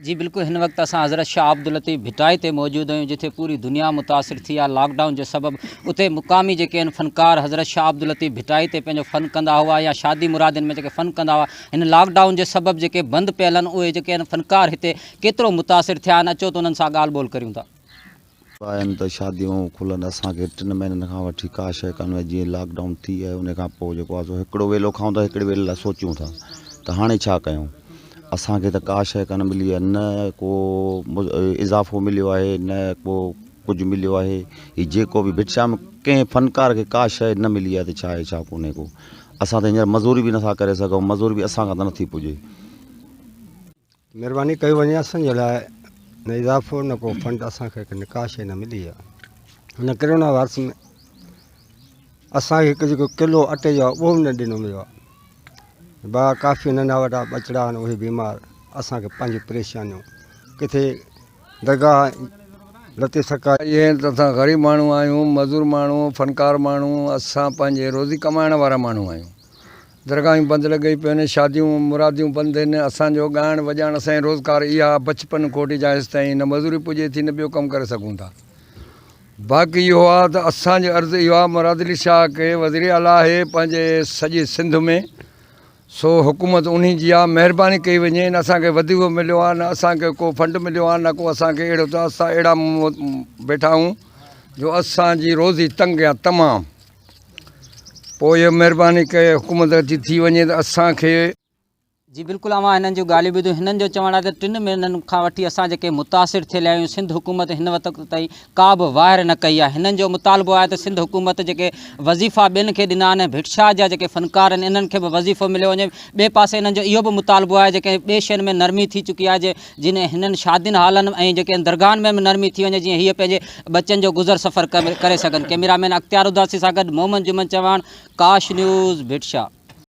جي بلڪل هن وقت اسان حضرت شاهه عبداللطيف ڀٽائي تي موجود آهيون جتي پوري دنيا متاثر ٿي آهي لاڪ ڊائون جي سبب اتي مقامي جيڪي آهن فنڪار حضرت شاهه عبداللطيف ڀٽائي تي پنهنجو فن ڪندا هئا يا شادي مرادين ۾ جيڪي فن ڪندا هئا هن لاڪ ڊائون جي سبب جيڪي بند پيل آهن اهي جيڪي آهن فنڪار هتي ڪيترو متاثر ٿيا آهن اچو ته انهن سان ڳالهه ٻولهه ڪريون ٿا. آهن ته شاديون کلن اسان کي ٽن مهينن کان وٺي ڪا شيء ڪانه جيئن لاڪ ڊائون ٿي آهي ان کان پوء جيڪو آهي سو هڪڙو ويلو کائون ٿا هڪڙي ويلي لاء سوچيون ٿا ته هاڻي ڇا ڪيون اسان کي ته ڪا شيء ڪانه ملي آهي نه ڪو اضافو مليو آهي نه ڪو ڪجهه مليو آهي هي جيڪو به ڀٽ شاهه ۾ ڪنهن فنڪار کي ڪا شيء نه ملي آهي ته ڇا آهي ڇا ڪونهي ڪو اسان ته هينئر مزوري به نٿا ڪري سگهون مزوري به اسان کان ته نٿي پڄي. مھرباني ڪئي وڃي اسان جي لاء نه اضافو نه ڪو فنڊ اسان کي نه ڪا شي نه ملي آ هن ڪرونا وائرس ۾ اسان کي هڪ جيڪو ڪلو اٽي جو اهو به نه ڏنو ويو آ با ڪافي ننڍا وڏا ٻچڙا آهن اهي بيمار اسان کي پنهنجون پريشانيون ڪٿي درگاهه لطيف سرڪار اهي ته اسان غريب ماڻهو آهيون مزور ماڻهو فنڪار ماڻهو اسان پنهنجي روزي ڪمائڻ وارا ماڻهو آهيون درگاهيون بند لڳي پيون آهن، شاديون مراديون بند آهن، اسان جو ڳائڻ وڄائڻ اسان جي روزگار اها آهي، بچپن کوٽي جا هيستائين نه مزوري پڄي ٿي نه ٻيو ڪم ڪري سگهون ٿا. باقي اهو آهي ته اسان جو عرض اهو آهي مراد علي شاهه کي وزير اعليٰ آهي پنهنجي سڄي سنڌ ۾ سو حڪومت انهي جي آهي مهرباني ڪئي وڃي نه اسان کي وظيفو مليو آهي نه اسان کي ڪو فنڊ مليو آهي نه ڪو اسان کي اهڙو ته اسان اهڙا ويٺا آهيون جو اسان جي روزي تنگ آهي تمام. پوء اها مهرباني ڪري حڪومت اچي ٿي وڃي ته اسان کي. جي بلڪل اوهان هنن جون ڳالهيون ٻڌيون هنن جو چوڻ آهي ته ٽن مهينن کان وٺي اسان جيڪي متاثر ٿيل آهيون سنڌ حڪومت هن وقت تائين ڪا به واهر نه ڪئي آهي هنن جو مطالبو آهي ته سنڌ حڪومت جيڪي وظيفا ٻين کي ڏنا آهن ۽ ڀٽ شاهه جا جيڪي فنڪار آهن انهن کي به وظيفو مليو وڃي ٻئي پاسي هنن جو اهو به مطالبو آهي جيڪي ٻي شين ۾ نرمي ٿي چڪي آهي جن هنن شادين هالن ۽ جيڪي درگاهن ۾ به نرمي ٿي وڃي جيئن هيء پنهنجي ٻچن جو گذر سفر ڪري سگهن ڪئميرا مين اختيار اداسي سان گڏ محمد جمن چوهاڻ ڪاش نيوز ڀٽ شاهه.